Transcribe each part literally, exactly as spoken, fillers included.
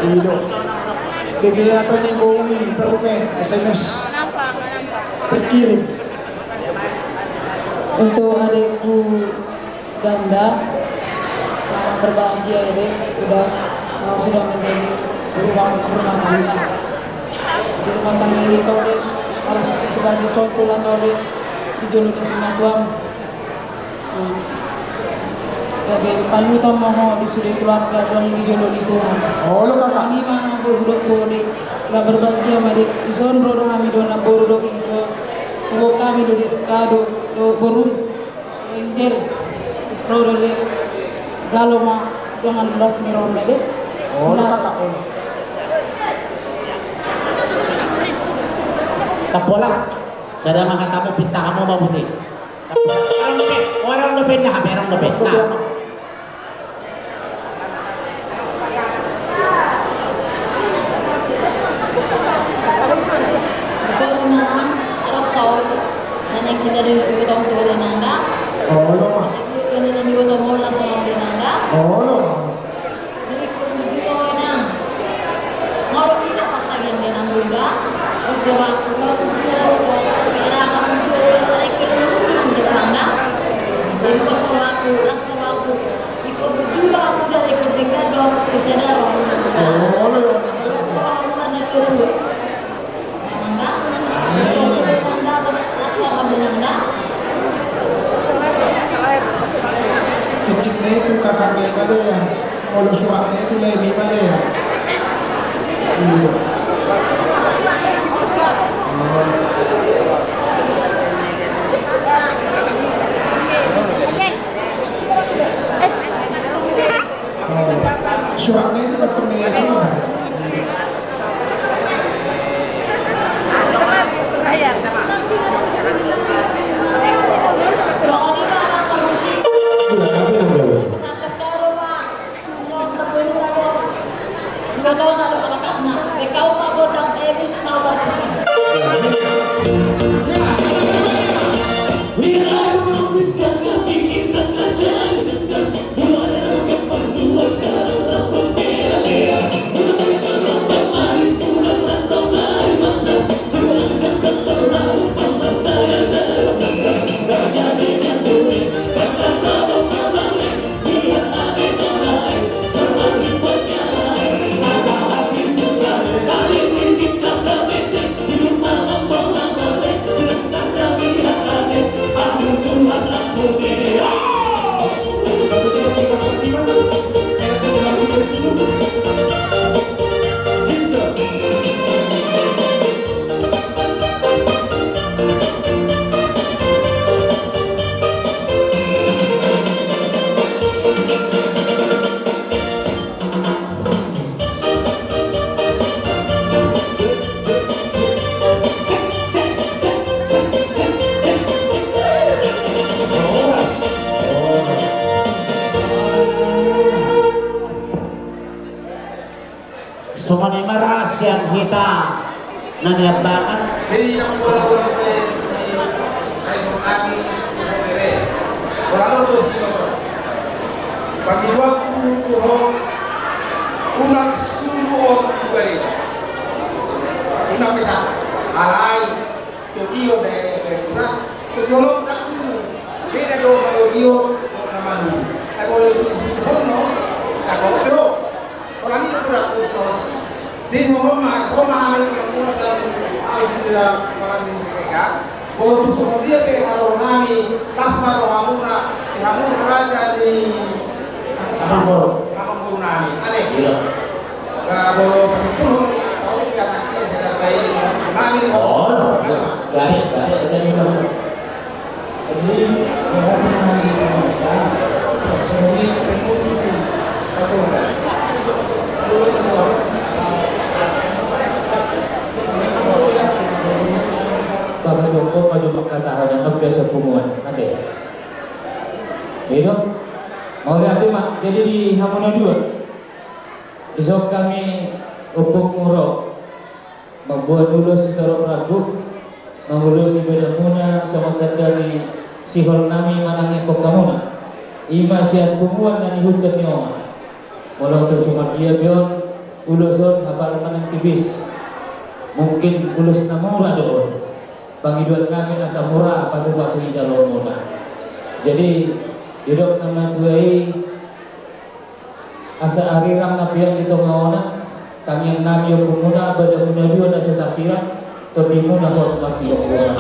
Ido. Bege atau ni gowi permen S M S. Terkirim. Untuk adikku Ganda, selamat berbahagia ya, Dek. Udah, kau sudah menjadi berumah, berumah tangga. Di rumah tangga ini kau, Dek, harus sebagai contoh lah kau, Dek, di jolo ni simatuam. Hmm. Gabe panutan ma ho di sude keluarga dohot di jolo ni Tuhan. Olo, Kakak. Ima na hudok tu ho, Dek. Selamat berbahagia ma, Dek. Dison ro do hami dohot namboru dohot ito. Hubungkon hami do, Dek, kado dohot borum. Si Angel, ro do, Dek, jalo ma dongan las ni roham, Dek. Olo, Kakak, olo. Tapola, sada ma hatamu, pinta hamu ma boti. Tapola, orang dope na, orang dope na. Dison, Inang, arok saut. Nenek sida di ibotom tu Inang da. Olo. Asa kulit nenek di ibotom, olo, salam di Inang da. Olo. Jadi ingkon burju ma ho, Inang. Molo ina partagian di Inang, burju da. Terus dohot aku, burju da, dohot aku, burju da, dohot aku, burju da, dohot aku, burju da, Inang da. Jadi pas dohot aku, pas dohot aku. Ingkon burju ma ho, jadi ingkon tinggal dohot aku, kesada dohot aku, Inang da. Olo, olo. Olo, olo, olo, olo. Cicing na i tu kakak na i ma, Dea. Molo surat na i tu lae na i ma, Dea. Iya. Suratna itu kan pemilihan mana? Songon i ma, Amang Parmusik. Iya, tapi yang berapa? Pesan tentara, Mak. Nong berguru ada. Dua tahun lalu, apa, Kak? Nah, kau mau godang, eh, musik mau partisi. Songon i ma ra sian hita na niambangan. Jadi, nang pola ulang pe si Rainur nami tu Bogere. Pola do tu si Bogere. Pangidoanku tu ho, unang suru on tu gareja. Unang bisa. Alai, tu tio be, be kurang. Tu tio lo unang suru. Beda do molo tio, na manuru. Ai molo tu, tu, tu, tu, tu, tu, tu, tu, Orang ini kurang usaha. Di ngomong mah, ngomong hal ini kurang usaha. Harus dia makan di mereka. Baru tu sama dia pe halo nami, pas baru hamuna, di hamuna raja di Amangboru. Amangboru nami. Aneh. Iya. Nah, baru pas sepuluh, soalnya kita tak kira, saya tak baik, nami. Oh, iya. Dari, dari, dari, dari. Bapak Joko, Pak Joko kata hanya ngebiasa punguan, oke. Itu. Mau lihat, Mak, jadi di hamuna dua. Di Dison hami ompung muna mamboan ulos sitorop rambu, mangulosi badanmuna songon tanda ni sihol nami manangiangkon hamuna. I ma sian punguan na nihuton ni oman. Molo tung songon dia pe on ulos on, apala manang tipis, mungkin ulos na mura do on. Pangidoan nami asa mura pasupasu ni jaloonmuna. Jadi didok na matua i, asa arirang na peak di tonga onan, tangiang nami ompung muna, badanmuna dua na so sasirang, tondimuna hot marsihohotan.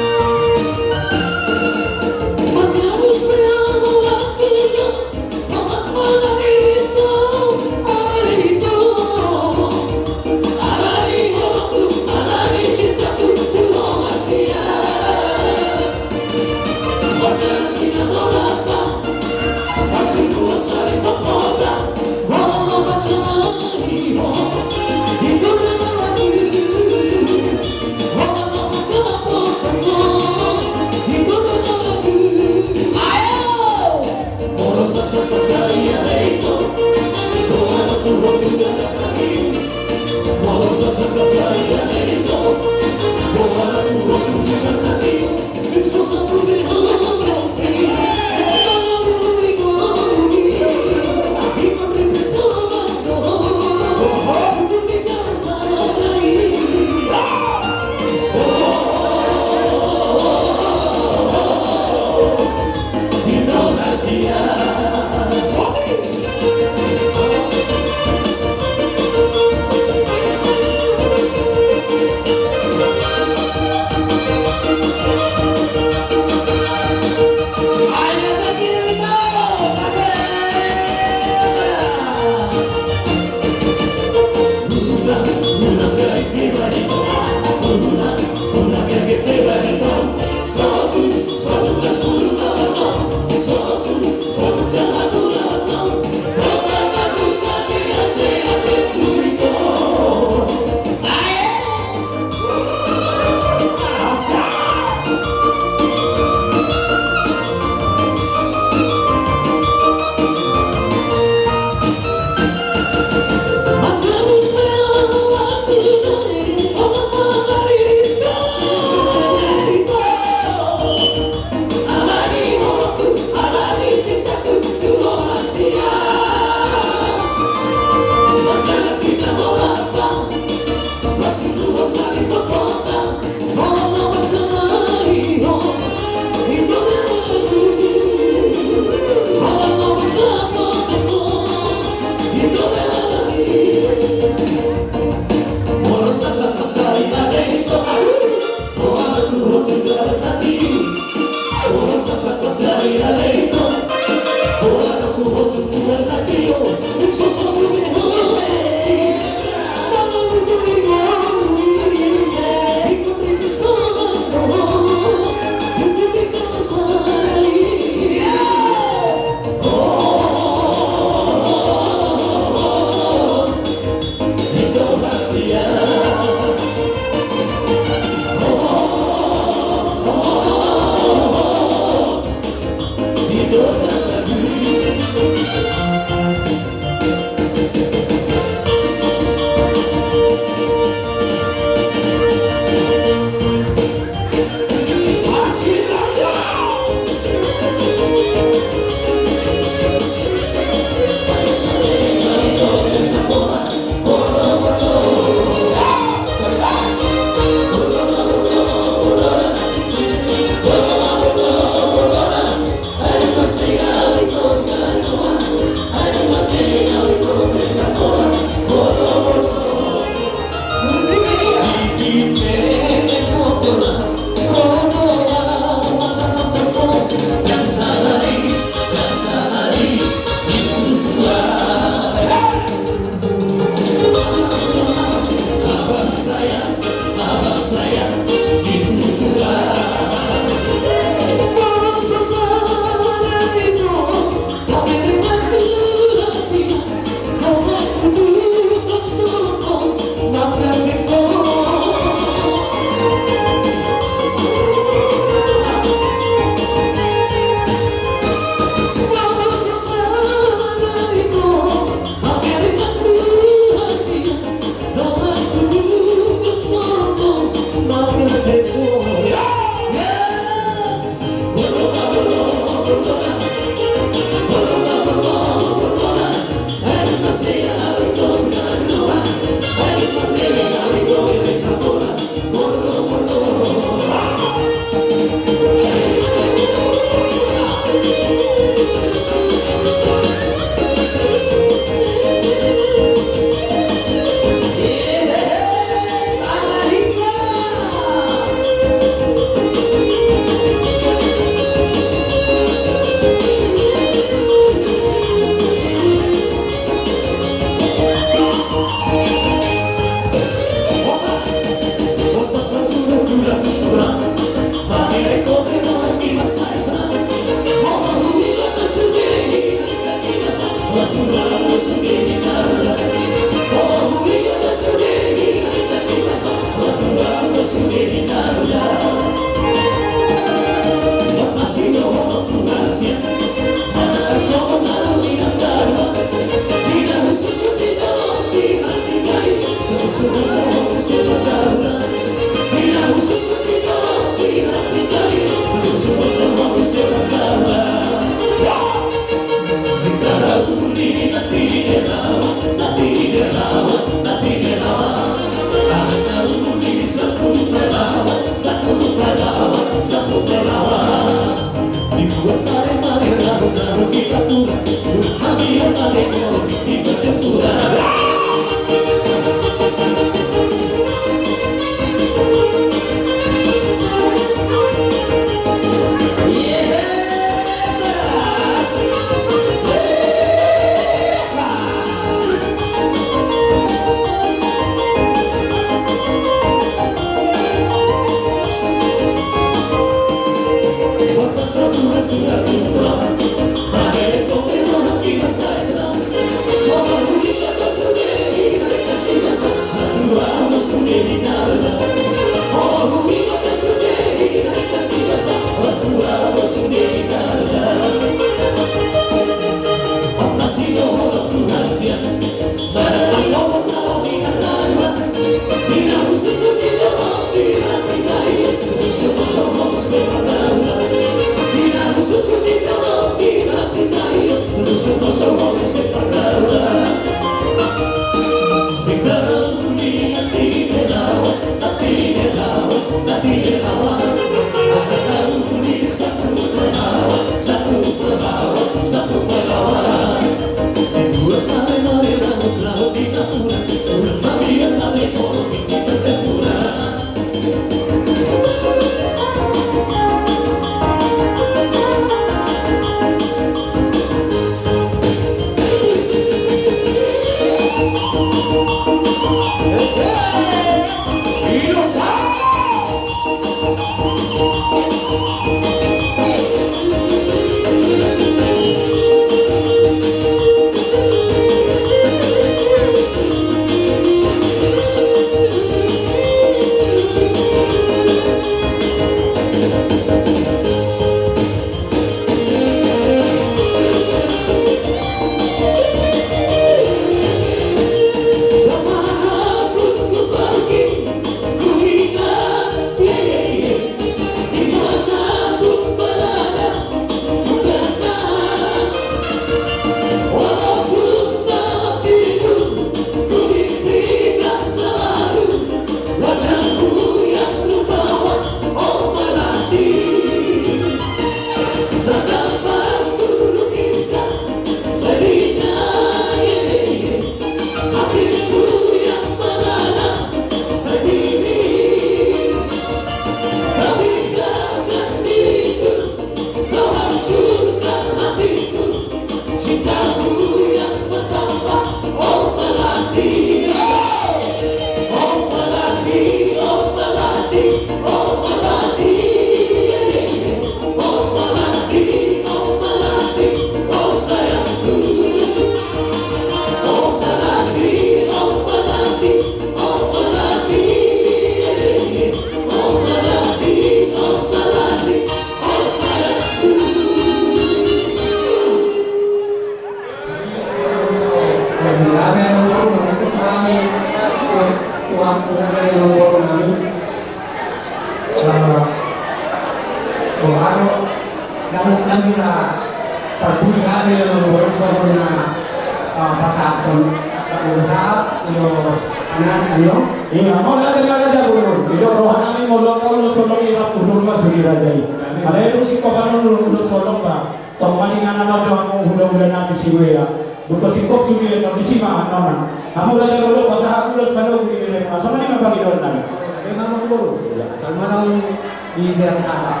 Ia, mauliate ma raja bolon. Didok rohanami molo angka ulos holong i rap udur ma sude raja i. Alai dung singkop on ulos holong ba, tong ma di inganan on do hamu hulahula nami si Wea. Dung singkop sude on disi ma annon. Hamu raja bolon pasahat ulos panogu di beremuna. Songon i ma pangidoannami. Memang boru. Asal manang di sehat apa.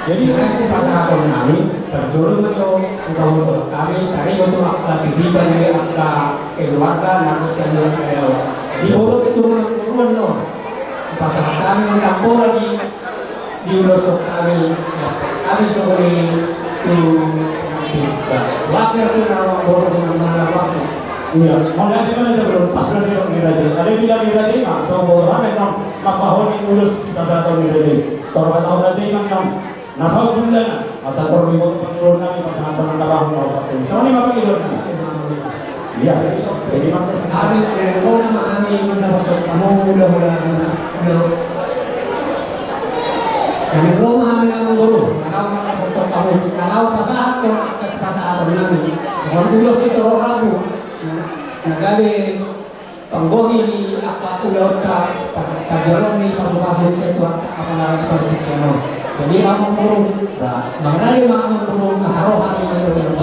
Jadi reaksi pasahaton nami, terjolo ma jo, udah untuk kami, tadi untuk angka titipan dari angka keluarga, namun siang dulu ada. Di boru itu menang boruan no. Pasahat kami untuk boru di, di ulos kami, ya, kami sore itu, wakil itu nama boru dengan mana waktu. Ia, mauliate ma raja bolon, pas na didok ni raja i. Alai bilang ni raja i ma, so boru hami non, mambahoni ulos pasahaton ni raja i. Toro hatahon raja i ma non. Na saut hulahula, asa toro diboto pangidoannami pasahathon angka bahulna. Songon i ma pangidoannami. Ia, jadi ma. Hami, eh, ro ma hami mandapothon hamu hulahula. Hami ro ma hami amangboru, na laho mandapothon hamu, na laho pasahathon angka sipasahatonnami. Songon ulos i toro rambu. Na gabe panggohi ni angka ulaonta, pa-, pajolo ni pasupasu sai tu angka apala di partingkian on. Jadi amangboru, ba, mangadopi ma amangboru, asa roha ni amangboru.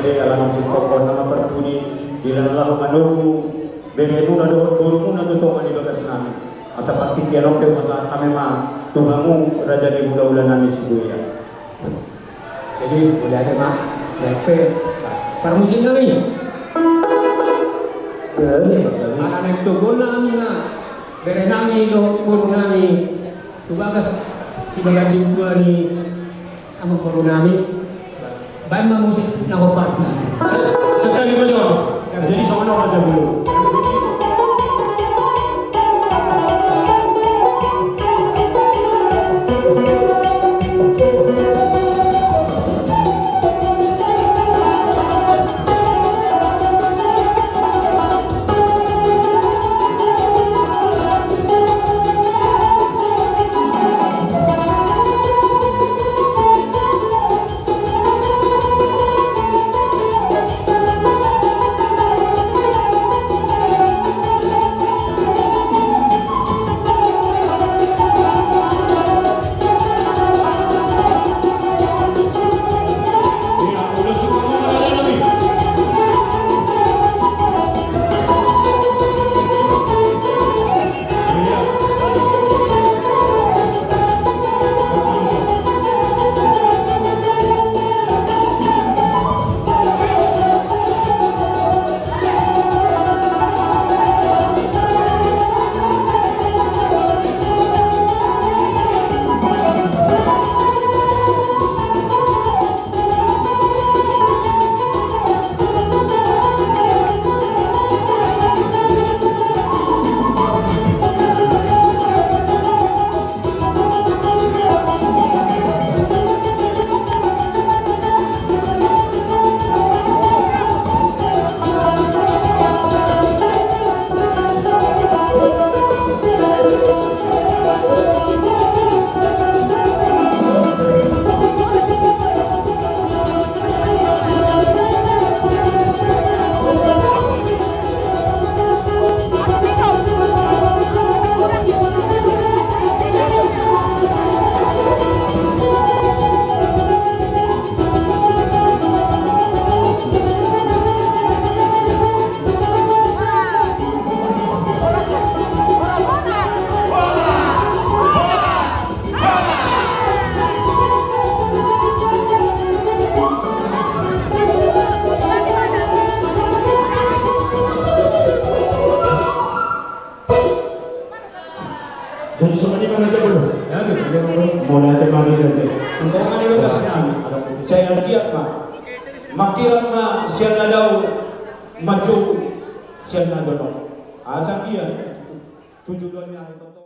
Jadi, ala nunga singkop on nama parpudi, di dalam laho manunggu, beremuna dohot borumuna tu tonga ni bagas nami. Asa partingkian on pe pasahat hami ma tu hamu raja ni hulahula nami si Buya. Jadi, mulai ada ma, lepe, parmusik nami. Ala naeng togol nami ma, bere nami dohot boru nami, tu bagas, si bagas di tua ni, amang boru nami. Baen ma musik na hombar. Sekali ma jo. Jadi songon on ma jo dulu. Jadi songon i ma na jabolo. Mulai te mari lagi. Untuk mari lagi. Saya anggiat ma. Mangkirat ma sian na dao, manjou sian na jonok. Asa anggiat. Tujuh dua ni hari.